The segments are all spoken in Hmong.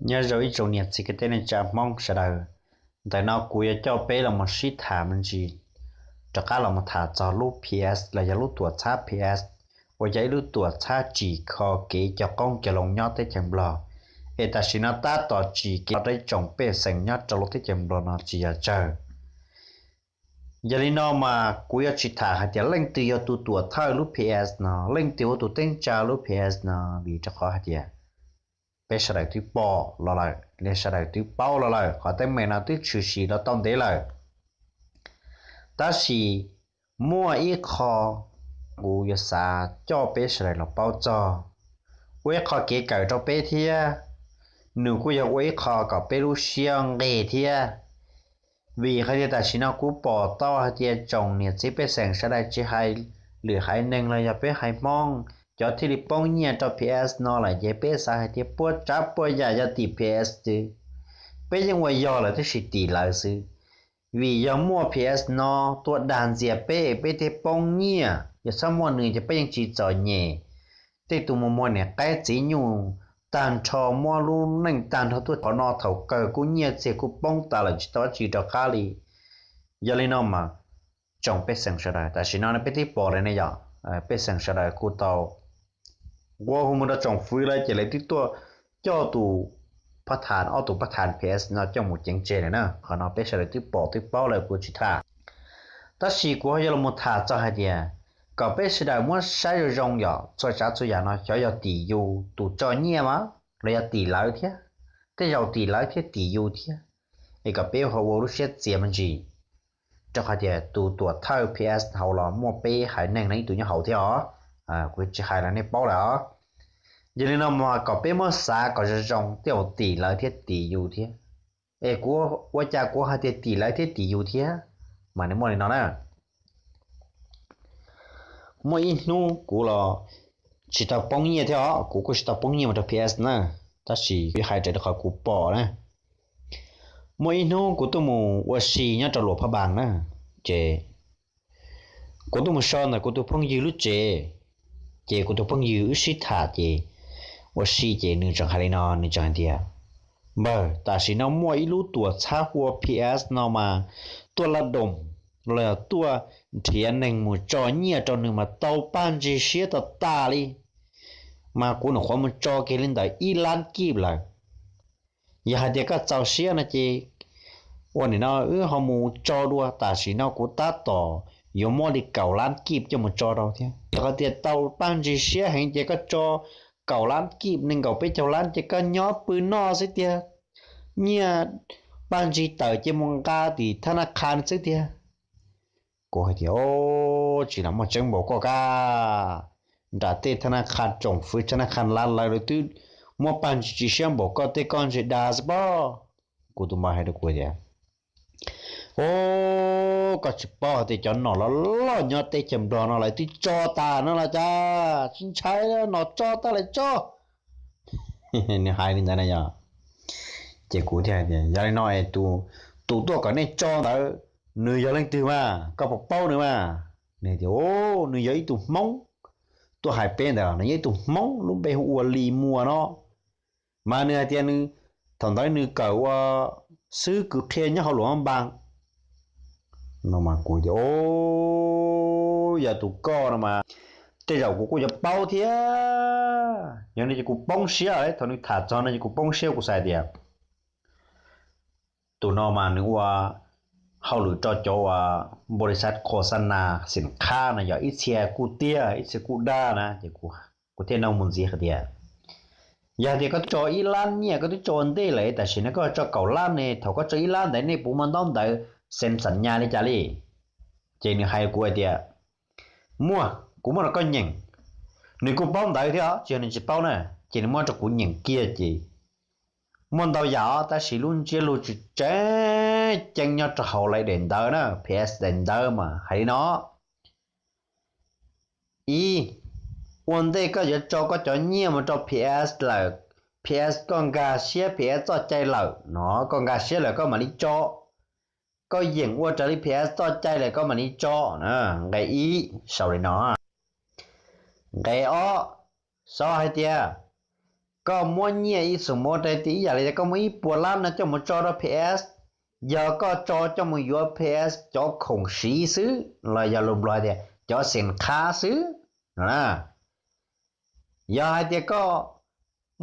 Nyob zoo ib tsoom niam txiv kwv tij neej tsa Hmoob sawv daws, ntawm no kuv yuav coj peb los mus sib tham me ntsis, rov qab los mus tham txog lub P S los yog lub tuam txhab P S uas yog ib lub tuam txhab tsim kho kev cog qoob cog loo nyob teb chaws Nplog, es tam sim no tab tom tsim kev los rau ib tsoom pej xeem nyob rau lub teb chaws Nplog no tsis yog tsawg. Yog li no mas kuv yuav tsis tham hais tias leej twg yog tus tuam thawj lub P S no, leej twg ua tus teeb tsa lub P S no, vim rau qhov hais tias peb sawv daws twb pom los lawm, sawv daws twb paub los lawm, qhov teeb meem no twb tshwm sim los tau ntev lawm. Tab sis muaj ib qho kuv yuav xav coj peb sawv daws los paub txog, ua ib qho kev kawm rau peb thiab, nws kuj yog ua ib qho kom peb lub siab nqig thiab. Vim hais tias tam sim no kuv pom tau hais tias tsoom niam txiv pej xeem sawv daws tsis hais lwm haiv neeg los yog peb haiv Hmoob, cov thiaj li poob nyiaj rau P S no lawm ces peb xav hais tias puas tsav puas yam yog tim P S xwb. Peb yeej ua yog lawm tab sis tim lawv xwb. Vim yog muaj P S no tuaj dag ntxias peb, peb thiaj poob nyiaj, yog txhob muaj nws ces peb yeej tsis txom nyem. Tej tus mus muag niam qaib txiv nyuj tag nrho, muab lub neej tag nrho tuaj thaum no thaum kawg kuj nyiaj txiag kuj poob tas lawm tsis tau dab tsi rov qab li. Yog li no mas tsoom pej xeem sawv daws tam sim no peb twb pom lawm ne yom, pej xeem sawv daws kuj tau nqua hu mus rau tsoom fwv lawm ces lawv twb tuaj coj tus pab tham, ob tus pab tham P S no coj mus ceev tseg lawm na. Qhov no peb sawv daws twb pom twb paub lawm kuv tsis tham. Tab sis kuv ho yuav los tham txog hais tias kom peb sawv daws muab saib zoo zoo yom, txhua tsav txhua yam no xyov yog tim yus tus tso nyiaj mas los yog tim lawv thiab, tej zaum tim lawv thiab tim yus thiab, es kom peb ho ua lub siab txias me ntsis, rau qhov tias tus tuam thawj P S hauv los muaj peb haiv neeg no ib tug nyob hauv thiab os. Kuv tsis hais los nej paub lawm os. Yog li no mas kom peb muab xav kom zoo zoo, tej zaum tim lawv thiab tim yus thiab. Es kuv ua cas kuv hais tias tim lawv thiab tim yus thiab? Mas nws muaj li no na. Muaj ib hnub kuv los tsis tau poob nyiaj thiab os, kuv kuj tsis tau poob nyiaj mus rau P S na, tab sis kuv hais raws li qhov kuv pom na. Muaj ib hnub kuv tuaj mus ua si nyob rau Luam Phaj Npas na, ces kuv tuaj mus so ntawm kuv tus phooj ywg lub tsev, ces kuv tus phooj ywg wb sib tham ces ua si ces nws tseem hais li no, nws tseem hais tias, npawg, tam sim no muaj ib lub tuam txhab hu ua P S no mas tuaj laj doos los yog tuaj nrhiav neeg mus tso nyiaj rau nws mas tau paj ntsig siab tas tas li, mas kuv nyuam qhuav mus tso kiag li ntawm ib lab kib lawm. Yog hais tias koj txaus siab no ces ua nim no wb ho mus tso dua, tam sim no kuv tab tom yuav muab li kaum lab kib coj mus tso rau thiab. Yog hais tias tau paj ntsig siab heev ces koj tso kaum lab kib, nees nkaum peb caug lab ces koj nyob pw noj xwb tiag, nyiaj paj ntsig tawm ces mus nqa tim thab naj khas xwb tiag. Kuv hais tias, tsis lam muaj tseeb npaum koj kaj, nram tej thab naj khas tsoom fwv thab naj khas lav lawv lawv twb muab paj ntsig tsis siab npaum koj tej, koj ntshe dag xwb pob. Kuv tus npawg hais rau kuv tias, o, koj tsis paub tias cov nom loj loj nyob teb chaws Nplog no lawv twb tso tas no los cas, tsis ntshai, nom tso tas lawv tso. Nws hais li ntawd na yog. Ces kuv thiaj hais tias, yog li no es tus, tus tuaj kom nej tso ntawd, nws yog leej twg mas, koj puas paub nws mas? Nws tias, nws yog ib tug Hmoob tuaj hais peb ntawd, nws yog ib tug Hmoob lub npe hu ua Lis Muas no. Mas nws hais tias nws, thaum ntawd nws kawm ua xib hwb kwv qhia nyob hauv Luam Phaj Npas. No mas kuv tias, o, yog tus koj no mas tej zaum kuv kuj yuav paub thiab. Yog no ces kuv poob siab, thaum nws tham txog no ces kuv poob siab, kuv xav tias tus no mas nws ua hauj lwm rau cov uas npaus lis xaj khos xaj nas xim khab no, yog ib txhia kuj tiag ib txhia kuj dag na. Ces kuv thiaj nug mus ntxiv hais tias, yog tias koj twb tso ib lab nyiaj, koj twb tso ua ntej lawm, tam sim no koj tso kaum lab ne, thaum koj tso ib lab ntawd nej puas muaj ntaub ntawv xees xam nyas li cas li? Ces nws hais kuv hais tias, muaj, kuv muab rau koj nyeem. Nws kuj paub ntawv thiab os, tsis yog nws tsis paub na, ces nws muab rau kuv nyeem kiag ces muaj ntau yam os, tab sis lub ntsiab lus tseem ceeb nyob rau hauv lawv daim ntawv na, P S daim ntawv mas hais li no. Ib, ua ntej koj yuav tso koj cov nyiaj mus rau P S lawm, P S koj nkag siab P S txoj cai lawm no, koj nkag siab lawm koj mam li tso, koj yeem ua raws li P S txoj cai lawm koj mam li tso. Nqe ib sau li no. Nqe ob sau hais tias, koj muab nyiaj ib xus mus ua rau tias ib yam li tias koj muab ib puas lab no coj mus tso rau PS, yog koj tso coj mus yuav PS cov khoom siv xwb los yog lus Nplog tias cov xees qhab xwb no na. Yog hais tias koj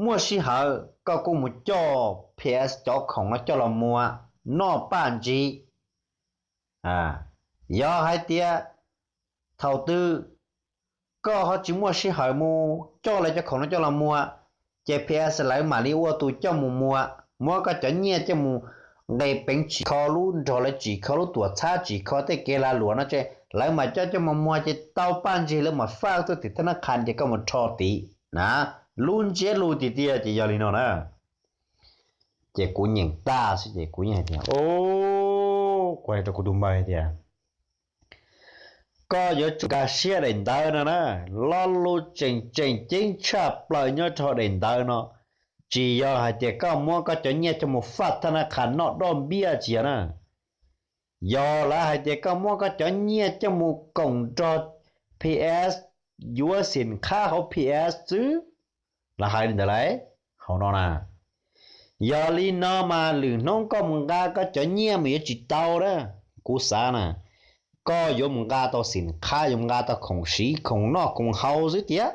muaj sij hawm koj kuj mus coj PS cov khoom no coj los muag noj paj ntsis. Yog hais tias thaum twg koj ho tsis muaj sij hawm mus coj lawv cov khoom no coj los muag, ces PS lawv mam li ua tus coj mus muag, muab koj cov nyiaj coj mus nqe peev tsim kho lub nrog lawv tsim kho lub tuam txhab tsim kho tej kev lag luam no ces lawv mam coj coj mus muag ces tau paj ntsis lawv mam faj tuaj tim thab nab qha ces koj mus rho tid na. Lub ntsiab lus tiag tiag ces yog li no na. Ces kuv nyeem tag xwb ces kuv yeej hais tias, o, kuv hais rau kuv tus npawg hais tias, koj yuav tsum nkag siab daim ntawv no na, lo lus tseem tseem ceeb tshaj plaws nyob rau daim ntawv no, tsis yog hais tias koj muab koj cov nyiaj coj mus faj thab nab qha noj doj npiab tsis yog na. Yog lawv hais tias koj muab koj cov nyiaj coj mus koom nrog PS, yuav xees qhab hauv PS xwb, lawv hais li ntawd lauj, hauv no na. Yog li no mas lwm hnub koj mus nqa koj cov nyiaj mas yuav tsis tau na. Kuv xav na, koj yuav mus nqa tau xees qhab, yuav mus nqa tau khoom siv khoom noj khoom haus xwb tiag.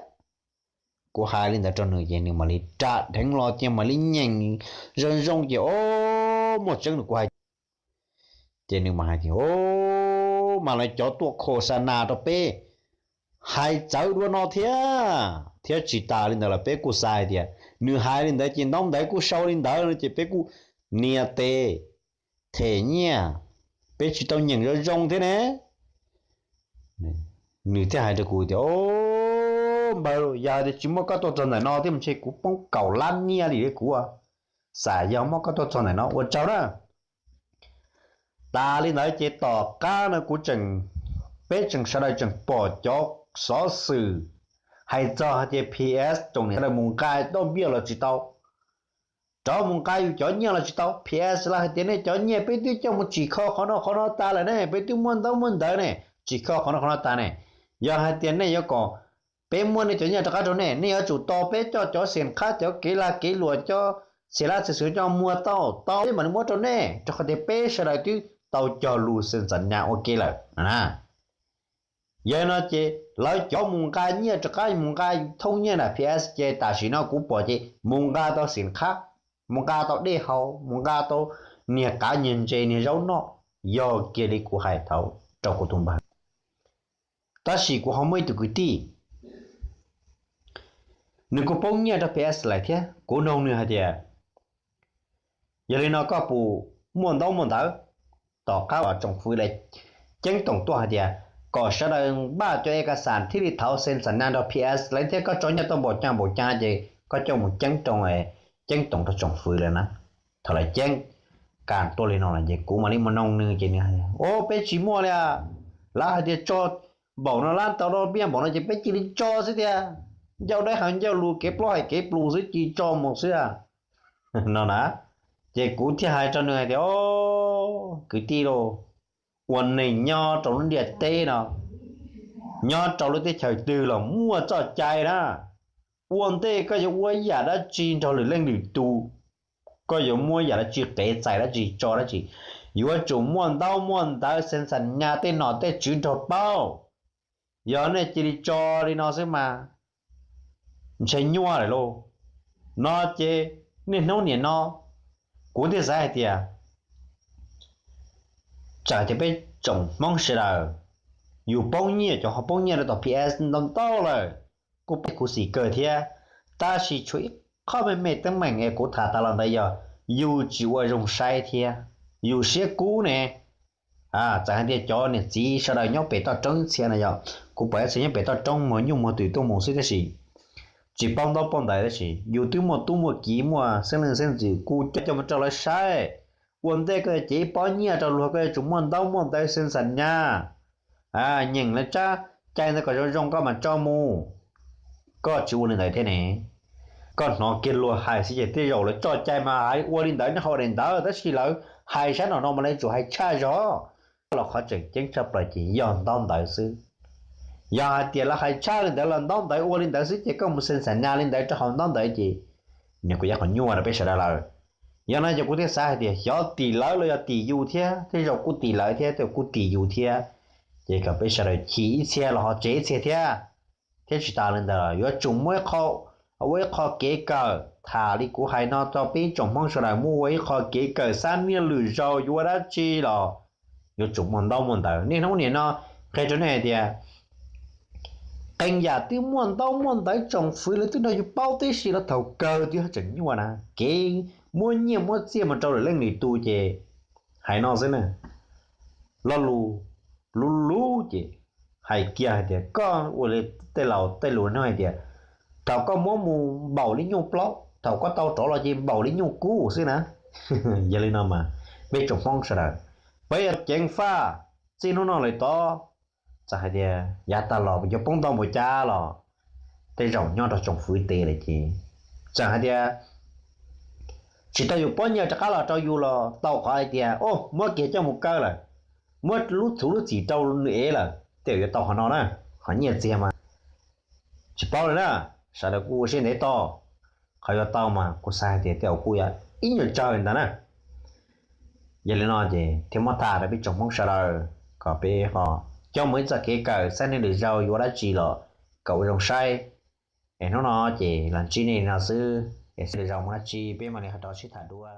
Kuv hais li ntawd rau nws ces nws mam li ram dheev los ces mam li nyeem zoo zoo ces o, muaj tseeb nws kuv hais. Ces nws mas hais tias, o, mas lawv cov tuaj khos xa nas rau peb hais txawv dua no thiab, thiab tsis tas li ntawd los peb kuj xav hais tias nws hais li ntawd ces ntaub ntawv kuj sau li ntawd no ces peb kuj nias tes them nyiaj, peb tsis tau nyeem zoo zoo thiab ne. Nws thiaj hais rau kuv tias, o, npawg, yog hais tias tsis muaj koj tuaj txog ntawm no thiab mas ntshe kuv poob kaum lab nyiaj li kuv, xam yog muab koj tuaj txog ntawm no ua tsaug na. Tas li ntawd ces tom qab no kuv tseem, peb tseem sawv daws tseem pom cov xov xwm hais txog hais tias PS tsoom niam sawv daws mus nqa doj npiaj los tsis tau, rov mus nqa yus cov nyiaj los tsis tau. PS lawv hais tias nej cov nyiaj peb twb coj mus tsim kho qhov no qhov no tas lawm ne, peb twb muaj ntaub muaj ntawv ne, tsim kho qhov no qhov no tas ne. Yog hais tias nej yuav kom peb muab nej cov nyiaj rov qab rau nej, nej yuav tsum tos peb coj cov xees qhab cov kev lag kev luam cov xees lab xees xwm coj muag tau tau peb mam li muab rau nej, rau qhov tias peb sawv daws twb tau cog lus xees xam nyas ua ke lawm na. Yog li no ces lawv cov mus nqa nyiaj rov qab mus nqa thooj nyiaj na PS ces tam sim no kuv pom ces mus nqa tau xees qhab, mus nqa tau dej haus, mus nqa tau niag qav niag ntses niag zaub noj, yog kiag li kuv hais thaum rau kuv tus npawg. Tab sis kuv ho muaj ib tug kwv tij, nws kuj poob nyiaj rau PS lawm thiab, kuv noog nws hais tias, yog li no koj puas muaj ntaub muaj ntawv? Tom qab uas tsoom fwv lawv ceeb toom tuaj hais tias kom sawv daws npaj cov e ka xam thiaj li thauv xees xam nyas nrog PS lawv thiab koj tso nyiaj tau npaum cas npaum cas ces koj coj mus ceeb rau, ceeb toom rau tsoom fwv lawm na. Thaum lawv ceeb kas tuaj li no lawm ces kuv mam li mus noog nws ces nws hais, o, peb tsis muaj li. Lawv hais tias tso npaum no lab tau doj npiaj npaum no ces peb cia li tso xwb tiag. Ncauj dawb heev ncauj lus kev plaub hais kev plus xwb cia li tso mus xwb no na. Ces kuv thiaj hais rau nws hais tias, o, kwv tij lauj, ua neeg nyob rau lub ntiaj teb no, nyob rau lub teb chaws twg los muaj txoj cai na. Ua ntej koj yuav ua yam dab tsi nrog lwm leej lwm tus, koj yuav muab yam dab tsi qev txais dab tsi tso dab tsi, yuav tsum muaj ntaub muaj ntawv xees xam nyas tej nom tej tswv nrog paub. Yog nej cia li tso li no xwb mas ntshe nyuaj lawm lauj. No ces niaj hnub nim no kuv thiaj xav hais tias, txawm tias peb tsoom Hmoob sawv daws yus poob nyiaj, cov ho poob nyiaj rau tom PS ntau ntau lawm, kuj peb khuv xim kawg thiab. Tab sis tshuav ib qho me me teeb meem es kuv tham tas los ntawd yog yus tsis ua zoo saib thiab yus siab kub ne. Txawm hais tias cov niam txiv sawv daws nyob pem toj roob txhia no yog, kuv pom ib txhia nyob pem toj roob muag nyuj muag twm tuaj mus xwb tab sis tsis paub ntaub paub ntawv tab sis yus twb muaj tub muaj kiv muaj xeeb leej xeeb ntxwm kuj coj coj mus rau lawv saib. Ua ntej koj yuav cev ib pob nyiaj rau luag koj yuav tsum muaj ntaub muaj ntawv xees xam nyas, nyeem lawv tsab cai ntawd kom zoo zoo koj mam tso mus. Koj tsis ua li ntawd thiab ne. Koj hnov kiag luag hais xwb ces tej zaum lawv tso cai mas hais ua li ntawd nyob hauv daim ntawv tab sis lawv hais sab no no mas lawv yuav tsum hais tshaj zog. Los qhov tseem ceeb tshaj plaws ces yog ntaub ntawv xwb. Yog hais tias lawv hais tshaj li ntawd los ntaub ntawv ua li ntawd xwb ces koj mus xees xam nyas li ntawd rau hauv ntaub ntawv ces nws kuj yog qhov nyuaj rau peb sawv daws lawm. Yog no ces kuv thiaj xav hais tias xyov tim lawv los yog tim yus thiab, tej zaum kuj tim lawv thiab tej zaum kuj tim yus thiab. Ces kom peb sawv daws chim ib txhia los ho tseg ib txhia thiab. Thiab tsis tas li ntawd yuav tsum muaj ib qho, ua ib qho kev kawm tham li kuv hais no rau peb tsoom Hmoob sawv daws, muab ua ib qho kev kawm xab niaj lwm zaus yuav ua dab tsi los yuav tsum muaj ntaub muaj ntawv. Niaj hnub nim no qhia rau nej hais tias qee yam twb muaj ntaub muaj ntawv, tsoom fwv lawv twb nrog yus paub tib si los thaum kawg twb tseem nyuaj na. Kev muab nyiaj muab txiaj mus rau lwm leej lwm tus ces hais no xwb na, lo lus luv luv ces hais kiag hais tias koj ua li tej laus tej lus no hais tias thaum koj muab mus npaum li nyuj plaub, thaum koj tau rov los ces npaum li nyuj kub xwb na. Yog li no mas peb tsoom Hmoob sawv daws, peb yuav ceev faj. Txij hnub no lawm tod, txawm hais tias yav tag los yuav poob ntau npaum cas los tej zaum nyob rau tsoom fwv tes lawm ces txawm hais tias tsis tau yus pob nyiaj rov qab los rau yus los tau qhov hais tias o muab kiag coj mus kaw lawm, muab lub txhuv lub txim rau nws ev lawm, tej zaum yuav tau qhov no na, qhov nyiaj txiag mas tsis paub li na. Sawv daws kuj ua siab ntev tos, qhov yuav tau mas kuv xav hais tias tej zaum kuj yog ib nyuag tsawg ntawd na. Yog li no ces thiaj muab tham rau peb tsoom Hmoob sawv daws kom peb ho coj mus ib txoj kev kawm xab niaj lwm zaus yuav ua dab tsi los kom ua zoo saib. Es hnub no ces los ntsib nej li no xwb, es xab niaj lwm zaus muaj dab tsi peb mam li ho rov sib tham dua.